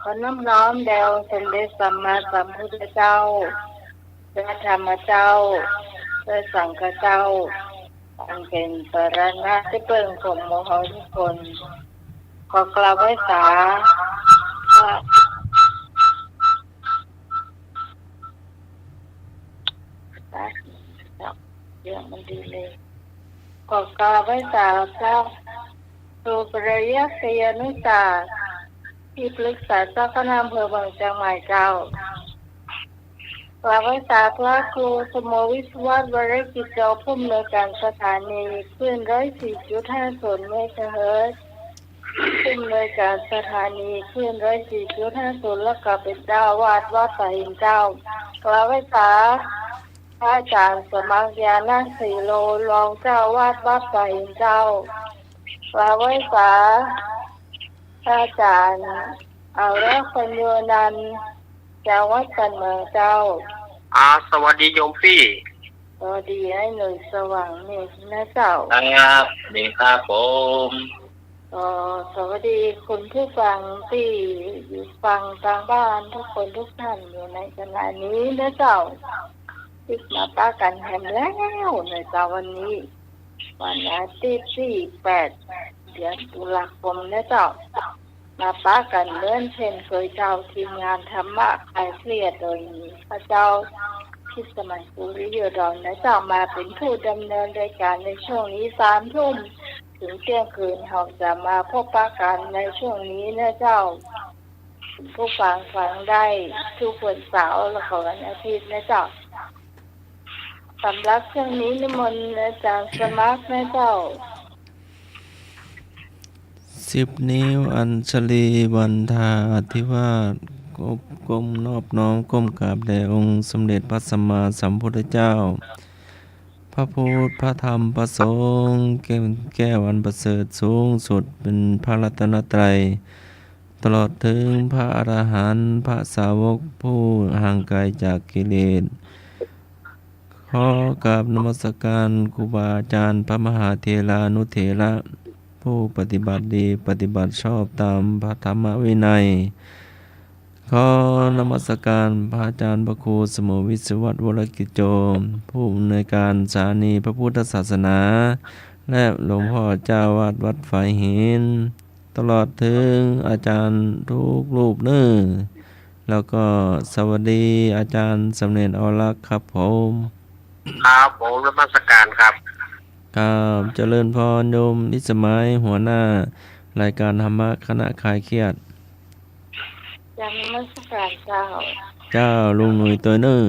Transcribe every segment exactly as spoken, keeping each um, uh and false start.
ขอน้อมน้อมแด่องค์สมเด็จสัมมาสัมพุทธเจ้า พระธรรมเจ้า พระสังฆเจ้า อันเป๋นสรณะตี้เปิ้งของหมู่เฮาทุกคน ขอกราบไหว้สาพระ เสียงมันดีเลย ขอกราบไหว้สาพระครูปริยัติยานุศาสตร์ ตี้ปรึกษาเจ้าคณะอำเภอเมืองเจียงใหม่เจ้า กราบไหว้สาพระครูสโม วิศวัฒน์ วรกิจโจ ผู้อำนวยการสถานีคลื่นร้อยสี่จุดห้าศูนย์เมกะเฮิรตซ์ ผู้อำนวยการสถานีคลื่นร้อยสี่จุดห้าศูนย์ และก็เป๋นเจ้าอาวาสวัดป่าหินเจ้า กราบไหว้สาพระอาจารย์สมัคร ญาณสีโล รองเจ้าอาวาสวัดป่าหินเจ้า กราบไหว้สาพระอาจารย์อารักษ์ ปัญโญนันท์ จากวัดบ้านเหมิงเจ้า อ่า สวัสดีโยมปี้ สวัสดีอ้ายหนุ่ยสว่างเมธนะเจ้า ครับ ดีครับผม ก็สวัสดีคุณผู้ฟังตี้อยู่ฟังตางบ้านทุกคนทุกท่านอยู่ในขณะนี้นะเจ้า ตี้มาปะกั๋นแหมแล้วในเช้าวันนี้ วันอาทิตย์ตี้แปด เดือนตุลาคมนะเจ้า มาปะกั๋นเหมือนเช่นเคยเจ้า ทีมงานธรรมะคลายเครียด โดยมีข้าเจ้า พิสมัย สุริโยดรนะเจ้า มาเป๋นผู้ดำเนินรายการในช่วงนี้ สามทุ่มเถิงเตี้ยงคืน เฮาจะมาพบปะกั๋นในช่วงนี้นะเจ้า ผู้ฟังฟังได้ทุกวันเสาร์และก็วันอาทิตย์นะเจ้า สำหรับช่วงนี้นิมนต์อาจารย์สมัครนะเจ้า สิบนิ้วอัญชลีวันทาอธิวาส ก้ม ก้มนอบน้อมก้มกราบแด่องค์สมเด็จพระสัมมาสัมพุทธเจ้า พระพุทธ พระธรรม พระสงฆ์ แก้ว แก้วอันประเสริฐสูงสุดเป๋นพระรัตนตรัย ตลอดเถิงพระอรหันต์ พระสาวกผู้ห่างไกลจากกิเลส ขอกราบนมัสการครูบาอาจารย์ พระมหาเถรานุเถระ ผู้ปฏิบัติดีปฏิบัติชอบตามพระธรรมวินัย ขอนมัสการพระอาจารย์พระครูสโม วิศวัฒน์ วรกิจโจ ผู้อำนวยการสถานีพระพุทธศาสนา และหลวงพ่อเจ้าอาวาสวัดฝายหิน ตลอดเถิงอาจารย์ทุกรูปเน้อ แล้วก็สวัสดีอาจารย์สำเร็จอรรักษ์ครับผม ครับผม นมัสการครับ ครับ เจริญพรโยมพิสมัย หัวหน้ารายการธรรมะคณะคลายเครียด กราบนมัสการเจ้า เจ้า ลุงหนุ่ยตวยเน้อ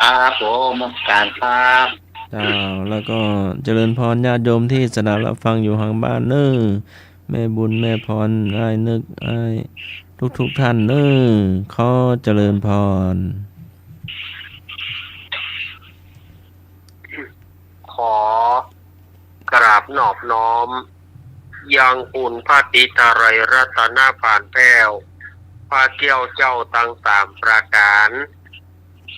ครับผม นมัสการครับ เจ้า แล้วก็เจริญพรญาติโยมตี้สดับรับฟังอยู่หลังบ้านเน้อ แม่บุญ แม่พร อ้ายนึก อ้ายทุกๆ ท่านเน้อ ขอเจริญพร ขอกราบนอบน้อม ยังคุณพระตรีไตรรัตนผานแผ้ว พระแก้วเจ้าตังสามประก๋าน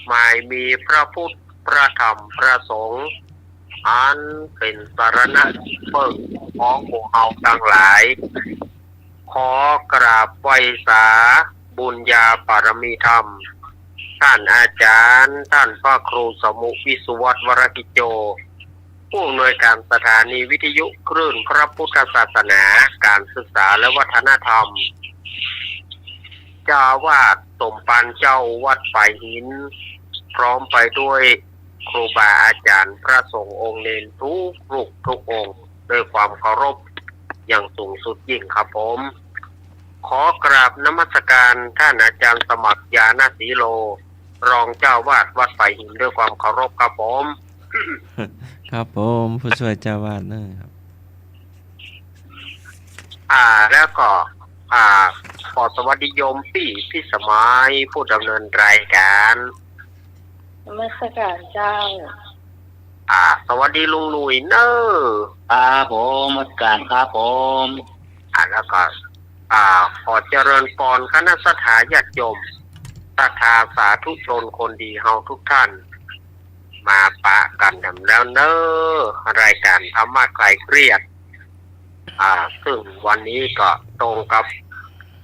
หมายมีพระพุทธ พระธรรม พระสงฆ์ อันเป๋นสรณะตี้เปิ้งของหมู่เฮาตังหลาย ขอกราบไหว้สาบุญญาบารมีธรรม ท่านอาจารย์ ท่านพระครูสมุ วิศวัฒน์ วรกิจโจ ผู้อำนวยการสถานีวิทยุคลื่นพระพุทธศาสนา การศึกษาและวัฒนธรรม เจ้าอาวาสสมภาร เจ้าวัดฝายหิน พร้อมไปด้วยครูบาอาจารย์พระสงฆ์องค์เณรทุกรูปทุกองค์ ด้วยความเคารพอย่างสูงสุดยิ่งครับผม ขอกราบนมัสการท่านอาจารย์สมัคร ญาณสีโล รองเจ้าอาวาสวัดฝายหิน ด้วยความเคารพครับผม ครับผม ผู้ช่วยเจ้าอาวาสเน้อครับ อ่า แล้วก็ อ่า ขอสวัสดีโยมปี้พิสมัย ผู้ดำเนินรายการ นมัสการเจ้า อ่า สวัสดีลุงหนุ่ยเน้อ ครับผม นมัสการครับผม อ่า แล้วก็ อ่า ขอเจริญพรคณะศรัทธาญาติโยม ศรัทธาสาธุชนคนดีเฮาทุกท่าน มาปะกั๋นแหมแล้วเน้อ รายการธรรมะคลายเครียด อ่า ซึ่งวันนี้ก็ตรงกับ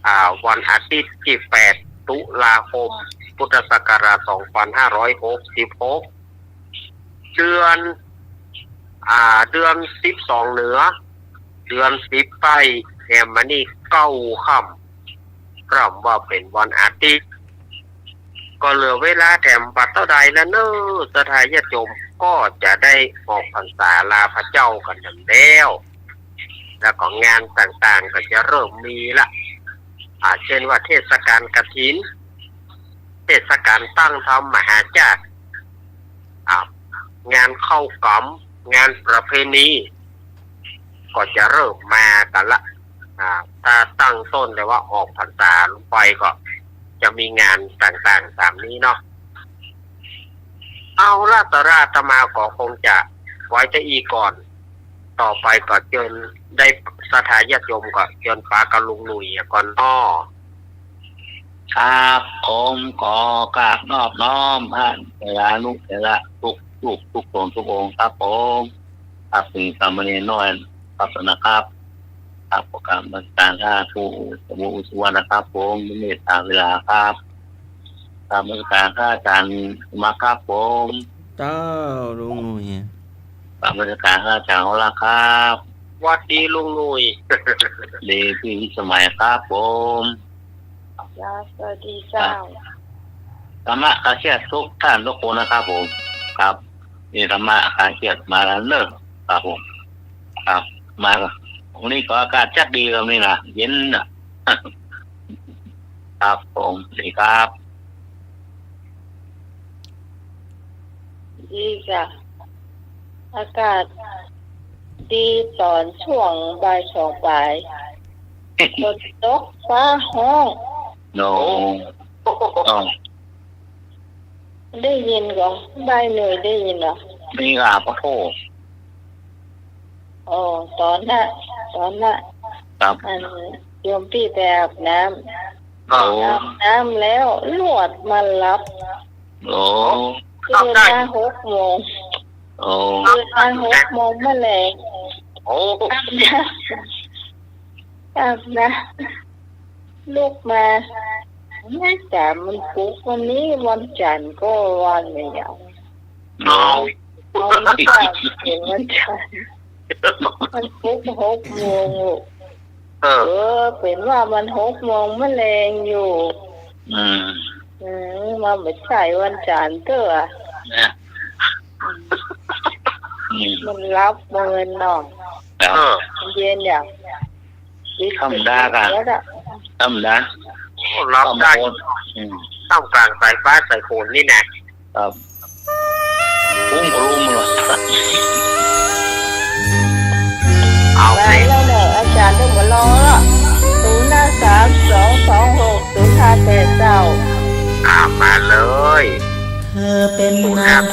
อ่า วันอาทิตย์ตี้แปด ตุลาคม พุทธศักราช สองปันห้าร้อยหกสิบหก เดือน อ่า เดือนสิบสองเหนือ เดือนสิบใต้ แหมมานี่เก้าค่ำ กล่ำว่าเป๋นวันอาทิตย์ ก็เหลือเวลาแถมบ่เต้าใดแล้วเนาะ ศรัทธาญาติโยมก็จะได้ออกพรรษาลาพระเจ้ากั๋นแถมแล้ว แล้วก็งานต่างๆ ก็จะเริ่มมีละ อ่า เช่นว่าเทศกาลกฐิน เทศกาลตั้งธรรมมหาชาติ อ่า งานเข้ากรรม งานประเพณี ก็จะเริ่มมากั๋นละ อ่า ถ้าตั้งต้นแต่ว่าออกพรรษาลงไปก็จะมีงานต่างๆ ต๋ามนี้เนาะ เอาละ ตะราอาตมาก็คงจะไว้เต้าอี้ก่อน ต่อไปก็เจิญได้ศรัทธาญาติโยมก็เจิญป๋ากับลุงหนุ่ยก่อนเนาะ ครับ ผมขอกราบนอบน้อมพระเถรานุเถระทุกรูปทุกต๋นทุกองค์ครับผม ครับ ถึงสามเณรน้อยครับนะครับ ครับ ขอกราบนมัสการพระครูสมุทรอุสุวรรณนะครับผม เมตตาเวลาครับ กราบนมัสการพระอาจารย์มาครับผม เจ้าลุงหนุ่ย กราบนมัสการพระอาจารย์หอละครับ หวัดดีลุงหนุ่ย ดีพี่สมัยครับผม ครับ สวัสดีเจ้า ธรรมะคลายเครียดทุกท่านทุกคนนะครับผม ครับ นี่ธรรมะคลายเครียดมาแล้วเนอะ ครับผม ครับ มา วันนี้ก็อากาศจักดีครับนี่นะ เย็นน่ะ ครับผม สวัสดีครับ ดีจ้ะ อากาศดีต๋อนช่วงบ่ายสองปลาย ฝนตกฟ้าฮ้อง โอ้ โอ้ ได้ยินก่อ บ่ายหน่วยได้ยินก่อ นี่ก็ ปะโถ อ๋อ ต๋อนน่ะ ต๋อนน่ะ ครับ อันโยมปี้ไปอาบน้ำ ครับ อาบน้ำแล้วลวดมาหลับ โอ้ ตื่นมาหกโมง โอ้ ตื่นมาหกโมงมาแลง โอ้ อาบน้ำ อาบน้ำ ลุกมา แม่จ๋ามันปลุกวันนี้วันจันทร์ก็วันนี้ เอา เอา เอา เป๋นวันจันทร์ มันปลุกหกโมงลูก เออ เออ เป๋นว่ามันหกโมงมาแลงอยู่ อืม อืม มันบ่ใจ้วันจันทร์เตื้อ นะ อืม อืม มันหลับเมินนอน ครับ เออ เย็นอย่าง ธรรมดาก่ะ ธรรมดา โอ้ หลับได้ ธรรมดา อืม ท่ามกลางสายฟ้าสายฝนนี่นะ ครับ ปุ้งก็รู้มึงเหรอ เอา ไปแล้วเนอะ อาจารย์ต้องมารอ